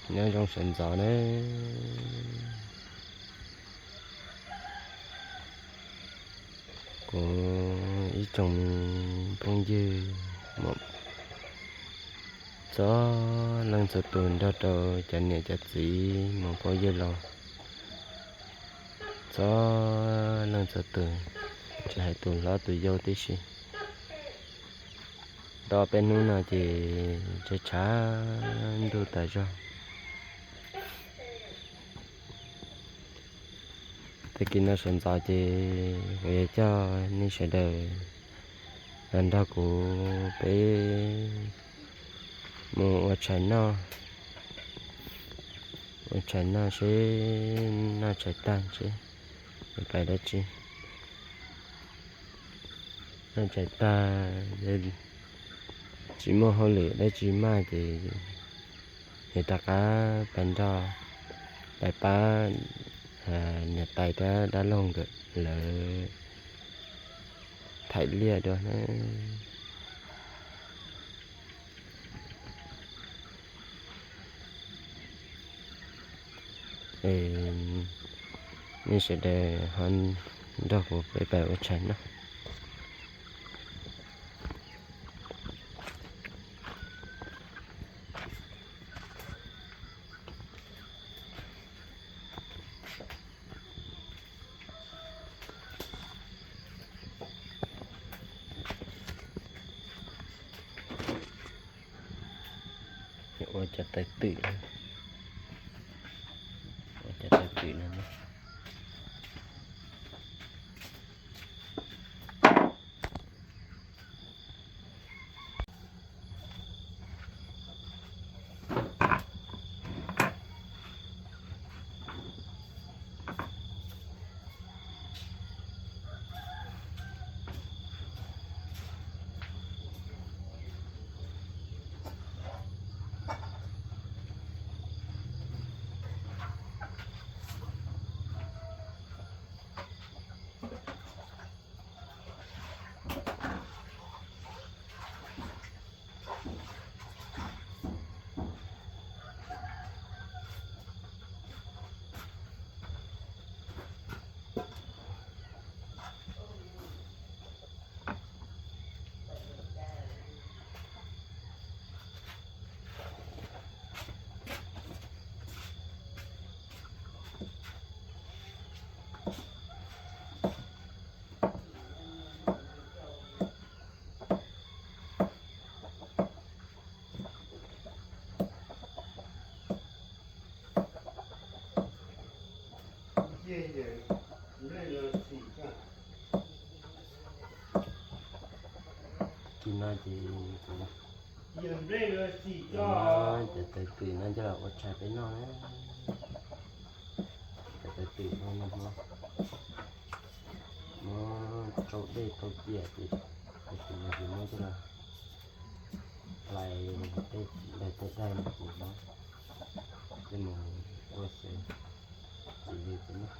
Nyob zoo sawv ntxov nawb kuv ib tsoom me phooj ywg, txhua leej txhua tus nrog rau cov niam cov txiv mus pab yawg laus, txhua leej txhua tus, tsis hais tus hlob tus yau tib si. Tau peb hnub no ces tshav tshav ntuj tas zog. Tag kis no sawv ntxov ces kuv yuav coj nej sawv daws los nrog kuv peb mus ua tshais noj, ua tshais noj seb noj tshais tag seb pais dab tsi. Noj tshais tag, tsis muaj hauj lwm dab tsi maj ces yuav rov qab pais nrog, pais pab niam tais thiab dab laug nkawd lawv thaij liaj dua na. Nej sawv daws ho nrog kuv peb pais ua tshais noj. Ua cov tawv twm, ua cov tawv twm no. Kis no ces kuv muab cov tawv twm no coj los ua tshais peb noj na. Cov tawv twm no nag hmo muab tsau dej tau ciam ces, ces muab coj los hlais tej daig tej daig no ces muab coj mus ua xwb ces yog ces noj.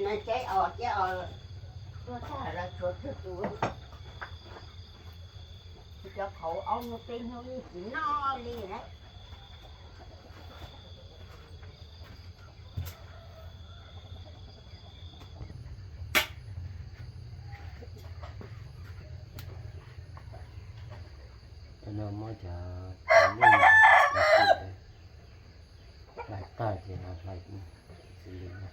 Teb os, teb os, tuaj tag los tshuav twg tus, cov qhauv ob hnub peb hnub yeej tsis noj li na. No muab cov lub hlais tag ces hlais xws li no.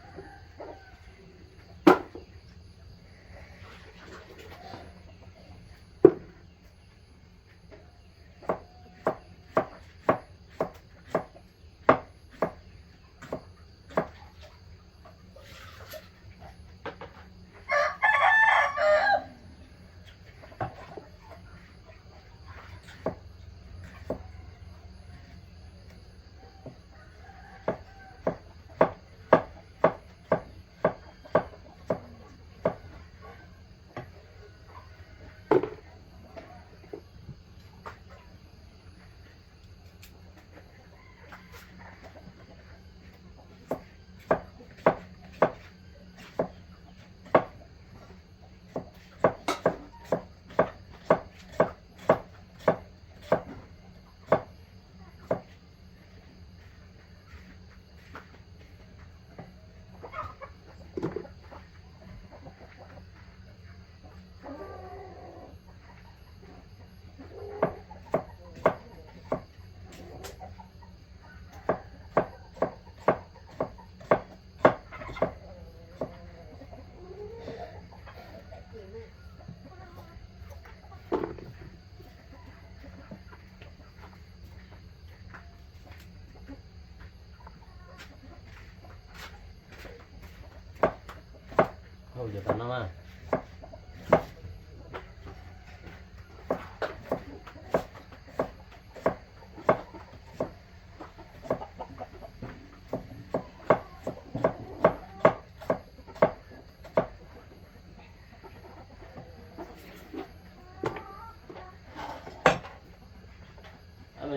Hau cov tas no mas.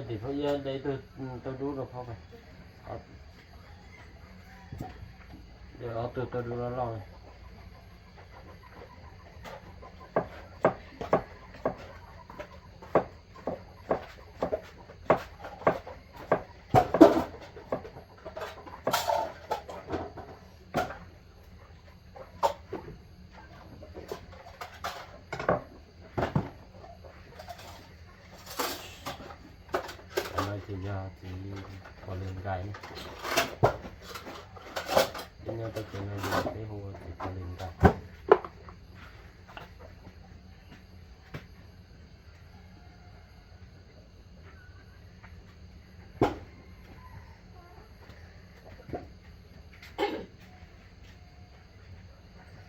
Tim phaub ib de ib tug tauj dub rau phaub, de ob tug tauj dub loj loj. Cov no ces yog txiv pos lwg nkais ne. Peb nyob tau ces no yog peb hu ua txiv pos lwg nkais.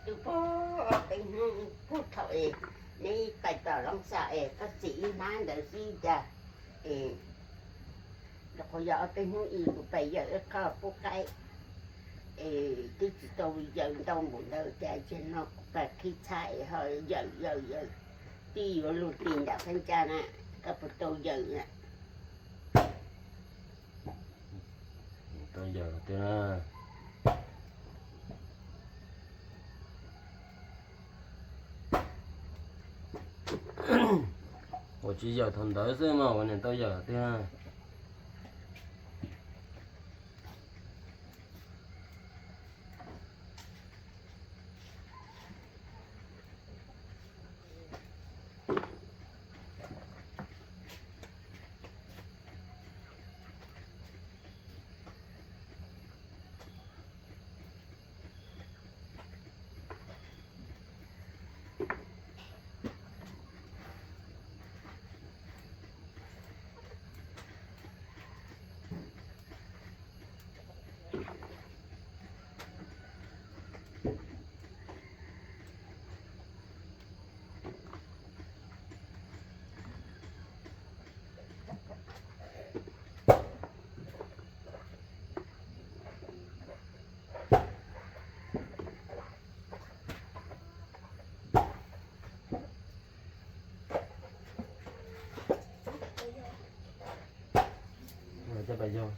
Tus pog, peb hnub puag thaum es neb pais tom Looj Xas es koj txiv ib hnab ntawd xwb cas es, qhov yog ob peb hnub ib kuv pais yawm ib qho pub qaib es twb tsis tau yawm ntau npaum ntawd cas tseg no kuv pais qhib txhab es ho yawm yawm yawm, twb yuav luag ti nram phab ntsa na, koj puas tau yawm na? Tau yawm tiag na. Ua tsis yawm thaum ntawd xwb mas ua niam tau yawm tiag. Coj pais yog.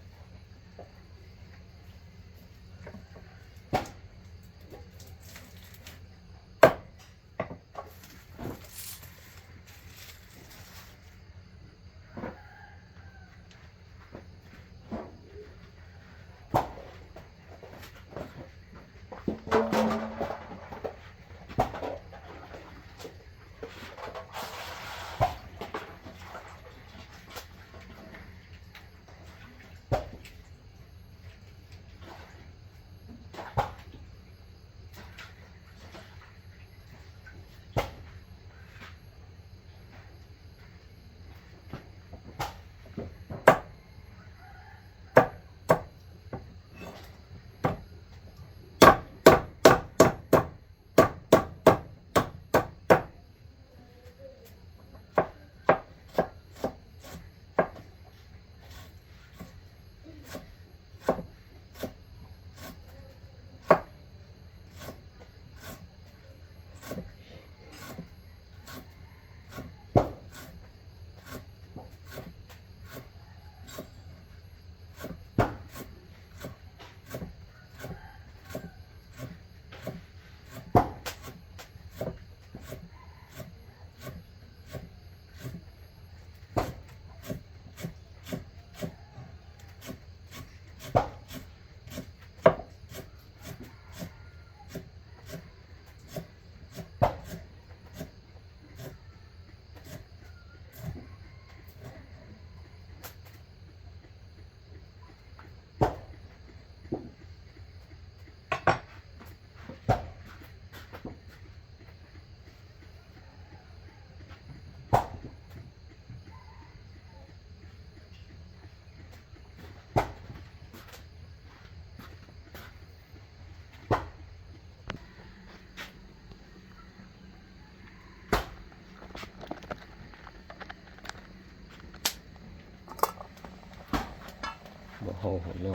Muab hau hauv no.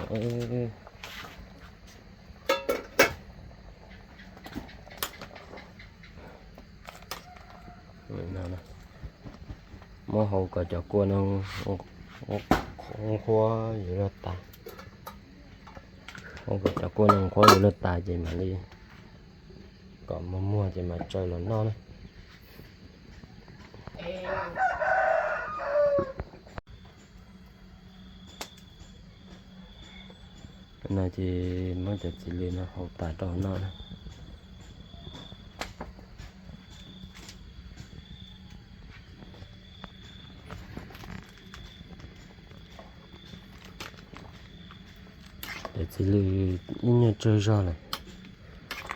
Muab hau kom cov kua no nqhuab yuav luag tas. Hau kom cov kua no nqhuab yuav luag tas ces mam li kom muag muag ces mam tsaws los noj na. No ces muab cov txiv lws no hau tas rau hauv no na. Cov txiv lws ib nyuag tsawg zog lawm,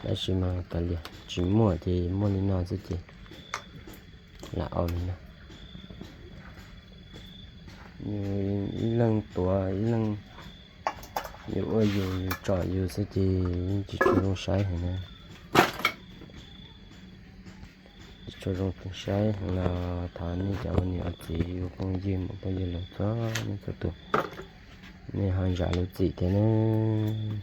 tab sis mas kav liam tsis muaj ces muaj li no xwb ces lam ua li no. Yus ib leeg tuav ib leeg, yus ua yus, yus tsom yus xwb ces yeej tsis tshua zoo saib heev na. Tsis tshua zoo saib heev los thov nej cov ua niam ua txiv ua phooj ywg muam phooj ywg los txhua leej txhua tus, nej ho zam lub txim thiab nawb.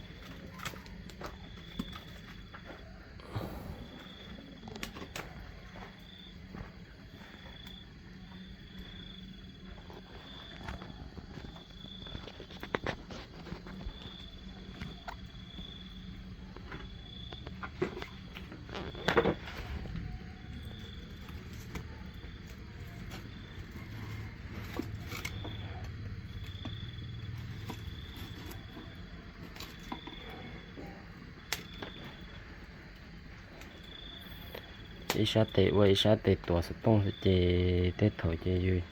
Ib sab tes ua ib sab tes tuav xov tooj xwb ces tej thaum ces yus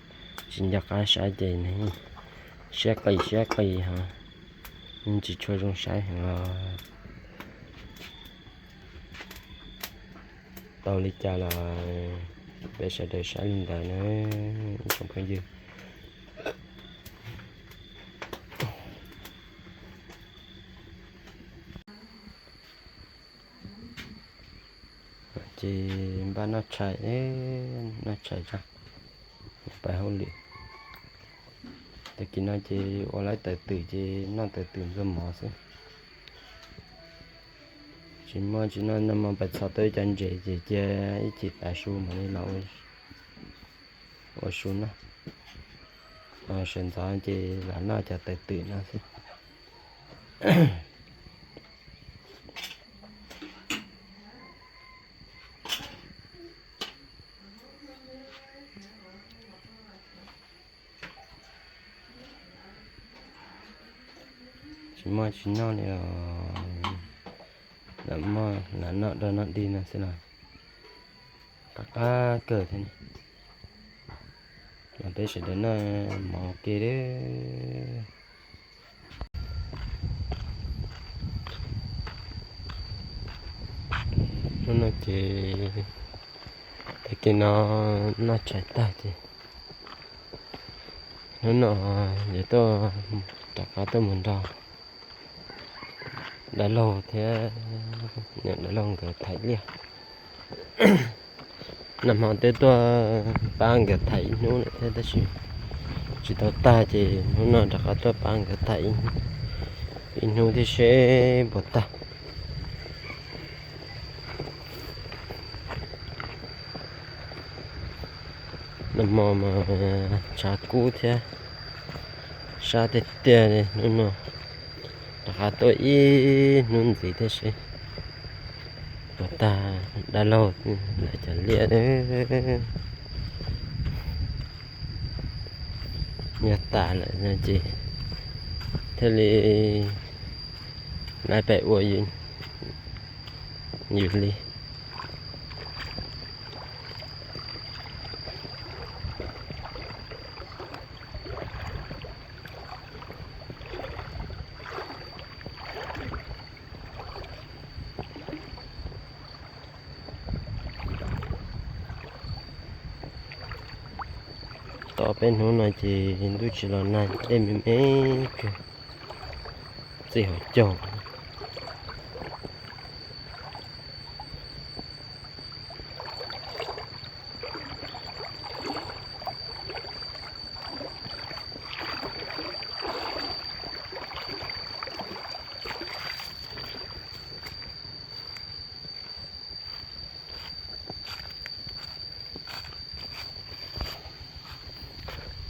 tsis nco qab saib ces siab qis siab qis ho tsis tshua zoo saib heev los tau li cas los peb sawv daws saib li ntawd na ib tsoom phooj ywg. Ces npaj noj tshais, noj tshais tso, pais hauj lwm. Tag kis no ces ua lawv tawv twm ces noj tawv twm ntxuag mov xwb. Tsis muaj tsis noj, noj mov pais txhos tau ib co ntses ces cia ib chim tav su mam li los ua su noj. Sawv ntxov ces lam noj cov tawv twm no xwb. Tsis muaj tsis noj li os, lam noj rau noj dig no xwb los qab qab kawg thiab ne. Los peb sawv daws noj mov ua ke. Hnub no ces tag kis no noj tshais tag ces hnub no yuav tuaj rov qab tuaj mus nrog dab laug thiab niam dab laug nkawd thaiv liaj. Nag hmo twb tuaj pab nkawd thaiv ib hnub lawm thiab tab sis tsis tau tag ces hnub no rov qab tuaj pab nkawd thaiv ib hnub thiab seb puas tag. Nag hmo mas tshav kub thiab sab tiag tiag li, hnub no rov qab tuaj ib hnub ntxiv thiab seb puas tag dab laug lawv cov liaj. Yog tas lawm no ces thiaj li lawv pem ua yus li. Tos peb hnub no ces ntuj tsis los nag, dej me me kawg, txij hauv caug.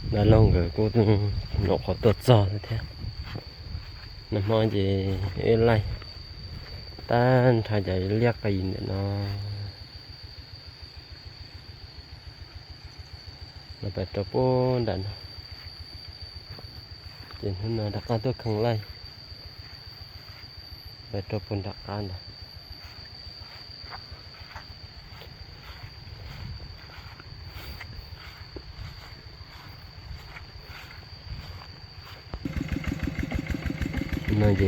Dab laug nkawd kuj nyuam qhuav tuaj txog thiab. Nag hmo ces wb laij tag nrho cov liaj qis ntawm no. Los pais rau puag nram no, ces hnub no rov qab tuaj kheev laij, pais rau puag nram qab ntawd. No ces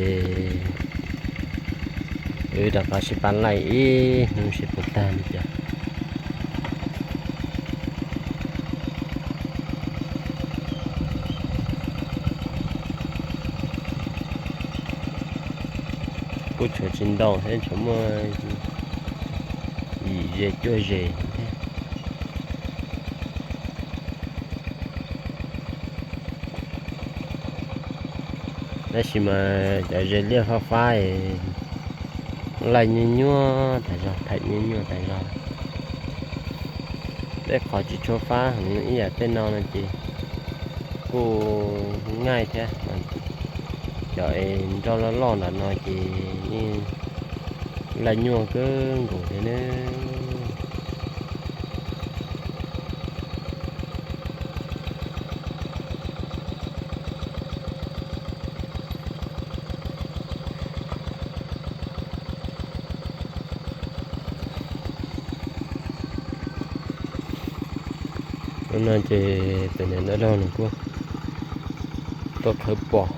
wb rov qab sib pab laij ib hnub sib puag tag li cas. Kuj tshuav tsis ntau thiab, tshuav muaj yim ze cuaj ze thiab. Tab sis mas cov ze liaj fab fab es laij nyuaj nyuaj tas zog, them nyuaj nyuaj tas zog. Tej qhov tsis tshua fab heev ib yam tej no no ces kuj ngaij thiab, cov es nroj loj loj ntawm no ces yeej laij nyuaj kawg nkaus thiab nawb. Hnub no ces tus niam dab laug nws kuj tuaj khawb pos,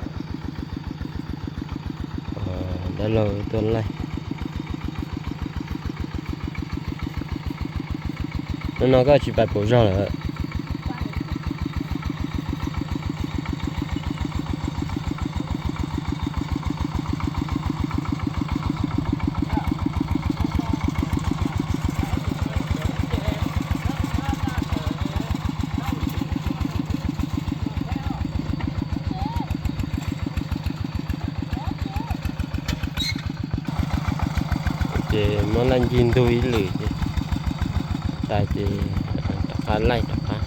dab laug tuaj laij. Hnub no koj tsis pais pauv zog lawm? Ces muab laij ncig ntug ib lwm ces tas ces rov qab laij rov qab.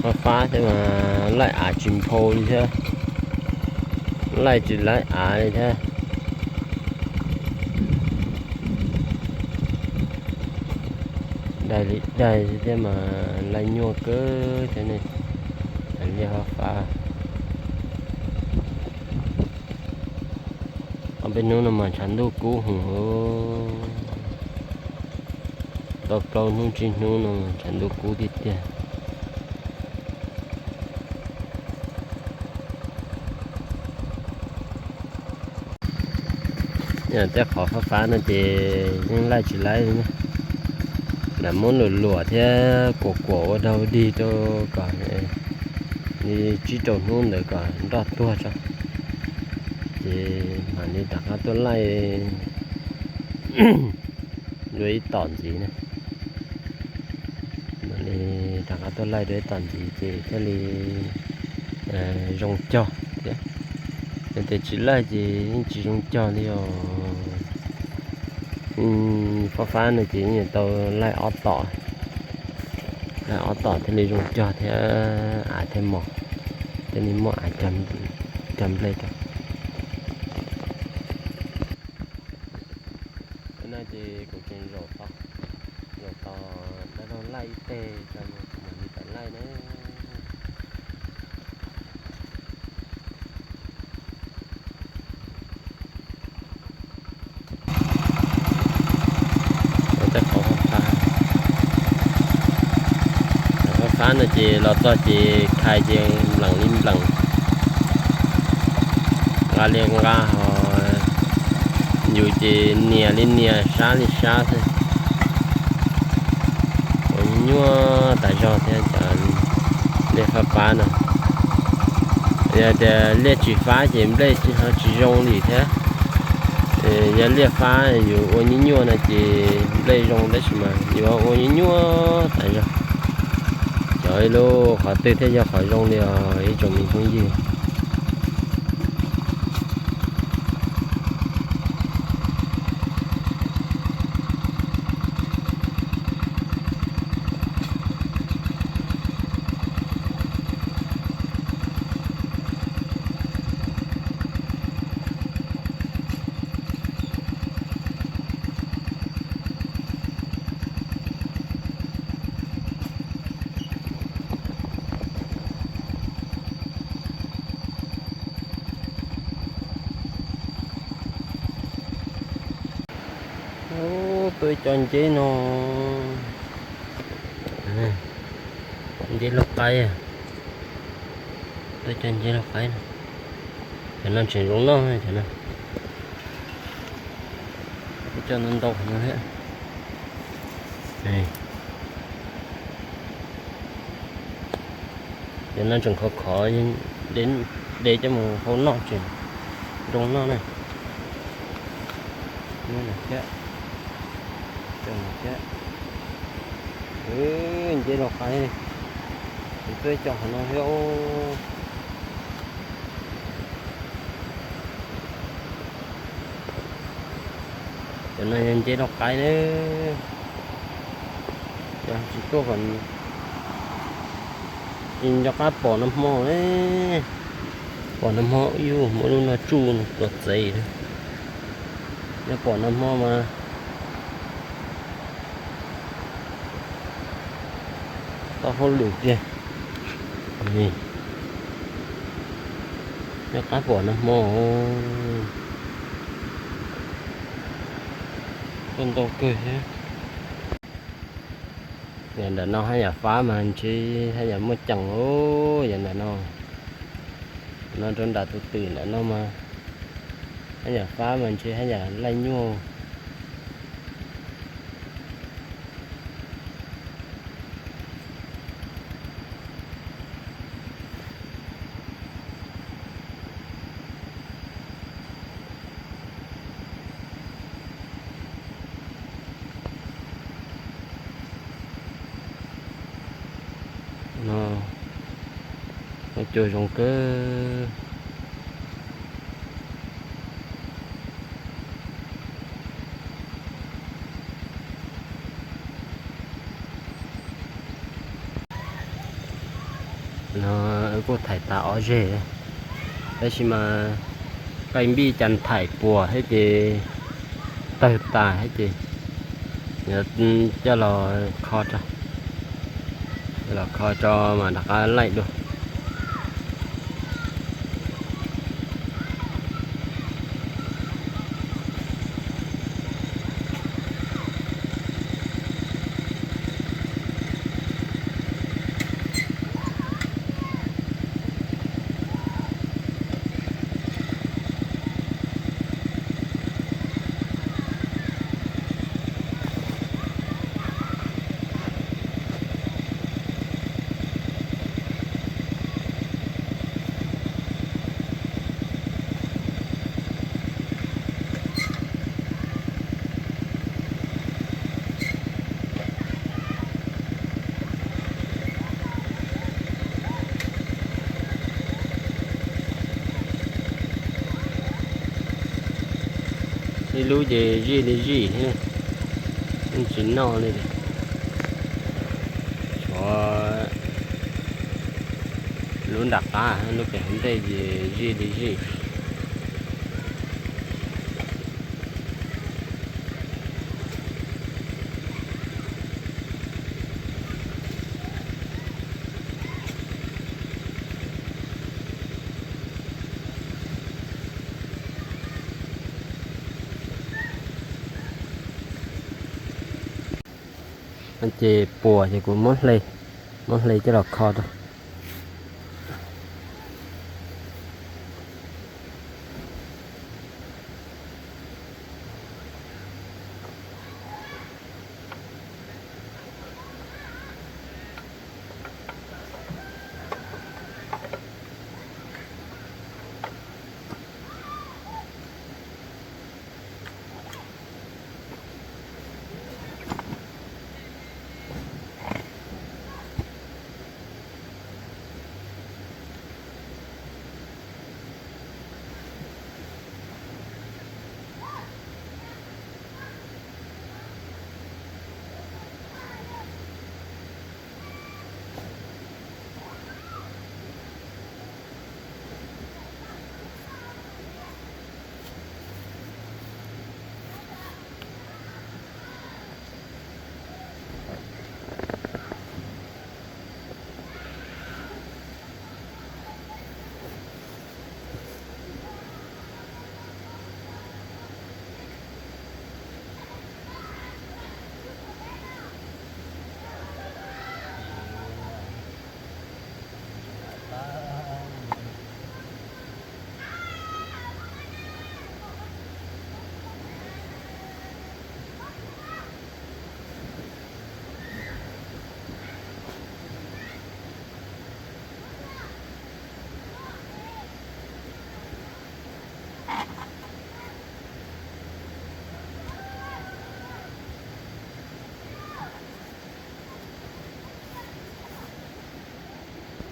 Fab fab thiab mas laij av tsis nphau li thiab, laij tsis laij av li thiab. Daig li daig thiab mas laij nyuaj kawg thiab ne. Liaj fab fab. Ob peb hnub no mas tshav ntuj kub heev. Tau plaub hnub tsib hnub no mas tshav ntuj kub tiag tiag. Tej qhov fab fab no ces yeej laij tsis laij li na. Lam muab luam luam thiab kuam kuam ua dog dig rau kom li tsib rau hnub ntawd kom nroj tuag tso, ces mam li rov qab tuaj laij dua ib tom ntxiv na. Mam li rov qab tuaj laij dua ib tom ntxiv ces thiaj li zoo cog thiab. Yog tias tsis laij ces yeej tsis zoo cog li os. Fab fab no ces yeej yuav tau laij ob tom, laij ob tom thiaj li zoo cog thiab av thiaj mos, thiaj li muaj av cog nplej rau. Hnub no ces kuv tseem zaum tos, zaum tos dab laug laij ib teg tso kuv mam li pais laij na. Tej qhov fab fab, qhov fab fab no ces los txog ces khai ces npleem li npleem, nqa li nqa ho, yus ces nias li nias sab li sab xwb. Ua nyuaj tas zog thiab cov Liaj fab pab no, yog tias liaj tsis fab ces nplej ho tsis zoo li thiab. Yog liaj fab yus ua nyuaj nyuaj no ces nplej zoo, tab sis mas yuav ua nyuaj nyuaj tas zog. Xyov ib lub qhov twg thiaj yog qhov zoo li os ib tsoom me phooj ywg. Tuaj ib co nceb no, nceb lauj qaib, tuaj ib co nceb lauj qaib no. Cov no tseem zoo noj cov no. Ib co no ntau no thiab. Cov no tseem khov khov, de coj mus hau noj tseem zoo noj na. Thiab, thiab, nceb lauj qaib, kuv tuaj ib co qhov no thiab. Cov no yog nceb lauj qaib na. Cov tsis tuaj kom tsis nco qab pom nag hmo, pom nag hmo yus muab lub no tsuj tuav txev. Nyob pom nag hmo mas tau hauj lwm tiag. Nyob qab pom nag hmo, tuaj ntau kawg thiab. Yam nram no haj yam fab mas ntshe haj yam muaj ceem os, yam nram no. No rau nram tus twm nram no mas haj yam fab mas ntshe haj yam laij nyuaj. No, no cua zoo kawg. No kuj thaim tas ob zeg, tab sis mas qaij npij cas thaim puas thiab ces tawg tas thiab ces yuav coj los kho tso, los kho tso mas rov qab laij dua. Ib lub ces zij li zij thiab, yeej tsis noj li. Tshuav lub nram qab, lub pem hauv ntej ces zij li zij. Ces puas ces kuv muab hle, muab hle coj los kho rau.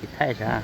Thaij sav.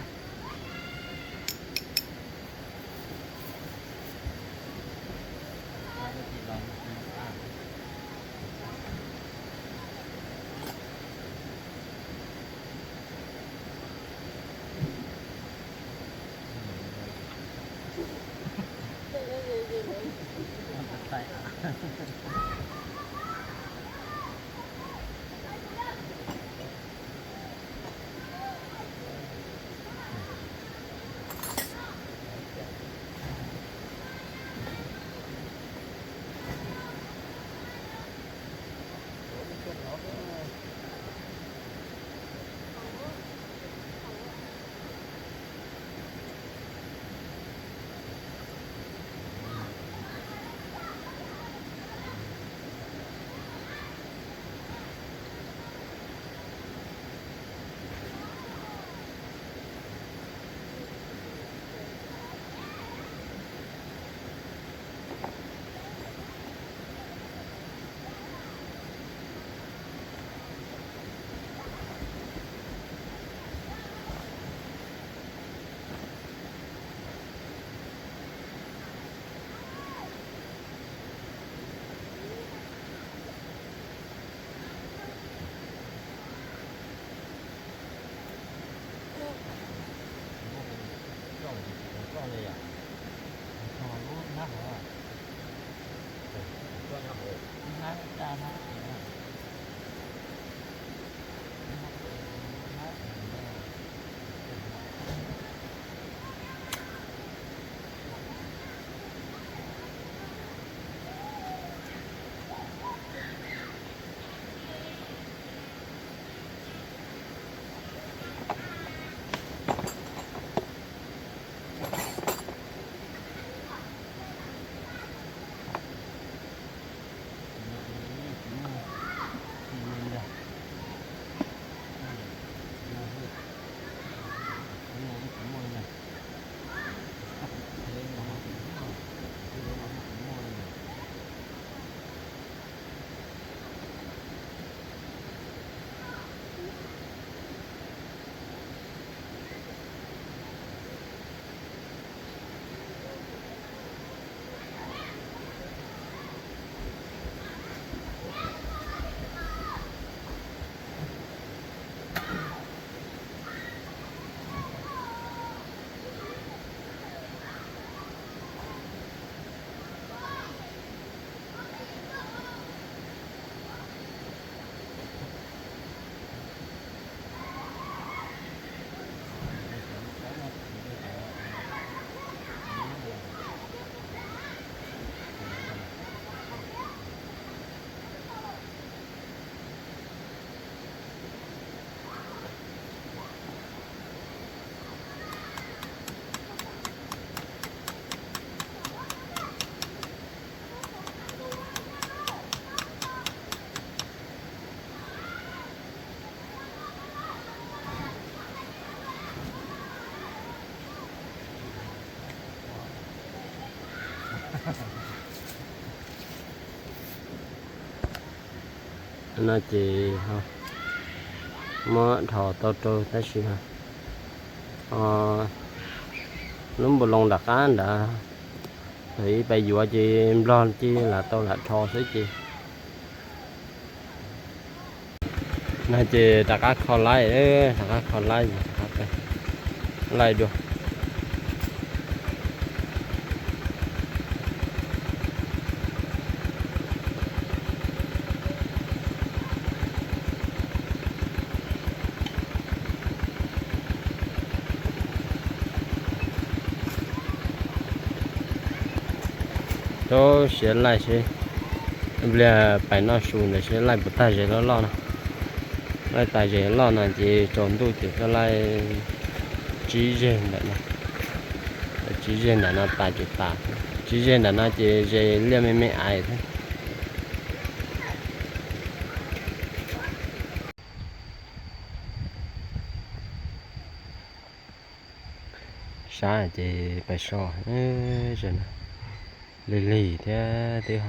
No ces muab dhos tau rau tab sis lub npus loo nram qab nrad, thaum ib pais yuav ces nplog cia lam tau lam dhos xwb ces. No ces rov qab kho laij, rov qab kho laij, laij dua. Rau siav laij seb, pliag pais noj su ntawd seb laij puas tag zes loj loj no. Laij tag zes loj no ces tsaus ntuj ces tuaj laij tsib zeg ntawm no. Tsib zeg ntawm no tas ces tas, tsib zeg ntawm no ces zes liaj me me aiv thiab. Sab ces pais so, lig lig thiab twb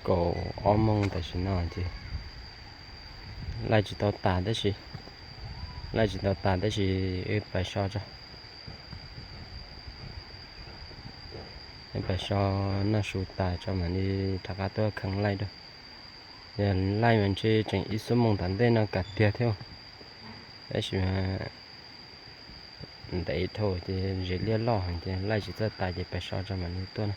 kaum ob moos tam sim no ces laij tsis tau tas tab sis Laij tsis tau tas tab sis wb pais so tso. Wb pais so noj su tas tso mam li rov qab tuaj kheev laij dua. Yog laij mas ntshe tseem ib xuab moos tom ntej no kam tiag thiab. Tab sis mas ntev dhau ces zes liaj loj heev ces laij tsis txawj tas ces pais so tso mam li tuaj na.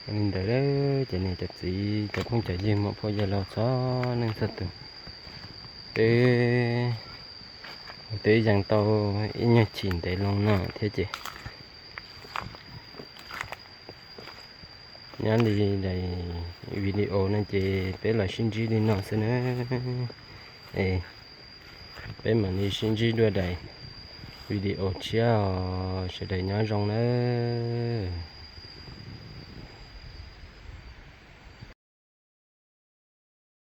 Li ntawd ces niam cov txiv cov phooj cov ywg muam phauj yawg laus txhua leej txhua tus, peb twb yees tau ib nyuag chim ntev loo no thiab ces nyob li daim video no ces peb los sib ntsib li no xwb na. Peb mam li sib ntsib dua daim video tshiab os, sawv daws nyob zoo nawb.